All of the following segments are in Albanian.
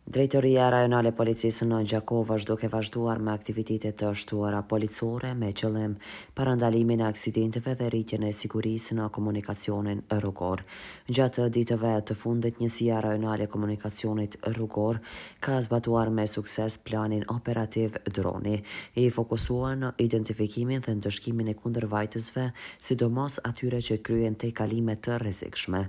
Drejtoria Rajonale e Policisë në Gjakovë është duke vazhduar me aktivitete të shtuara policore me qëllim parandalimin e aksidenteve dhe rritjen e sigurisë në komunikacionin rrugor. Gjatë ditëve të fundit, Njësia Rajonale e Komunikacionit Rrugor ka zbatuar me sukses planin operativ Droni, i fokusuar në identifikimin dhe ndëshkimin e kundërvajtësve, sidomos atyre që kryejnë tejkalime të rrezikshme.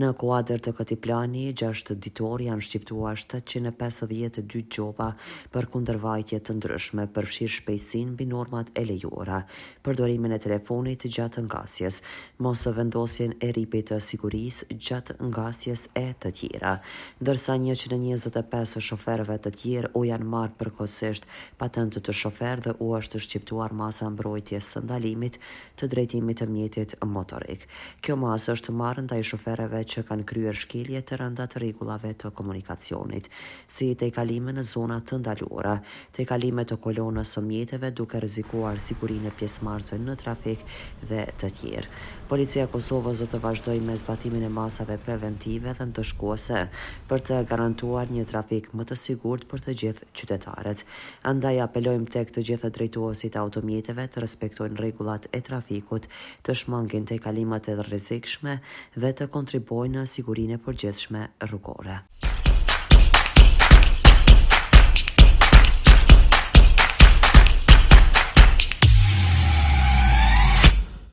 Në kuadër të këtij plani gjashtëditor janë shqiptuar 752 gjoba për kundërvajtje të ndryshme, përfshirë shpejtësinë mbi normat e lejuara, përdorimin e telefonit gjatë ngasjes, mosvendosjen e rripit të sigurisë gjatë ngasjes e të tjera. Ndërsa 125 shoferëve të tjerë u janë marrë përkohësisht patentat e shoferit dhe u është shqiptuar masa e mbrojtjes së ndalimit të drejtimit të mjetit motorik. Kjo masë është marrë ndaj shoferëve që kanë kryer shkelje të rënda të rregullave të komunikacionit, si tejkalime në zona të ndaluara, tejkalime të kolonës së mjeteve duke rrezikuar sigurinë e pjesëmarrësve në trafik dhe të tjerë. Policia e Kosovës do të vazhdojë me zbatimin e masave preventive dhe ndëshkuese për të garantuar një trafik më të sigurt për të gjithë qytetarët. Andaj apelojmë tek të gjithë drejtuesit e automjeteve të respektojnë rregullat e trafikut, të shmangin tejkalimet e rrezikshme dhe të kontribuojnë në sigurinë e përgjithshme rrugore.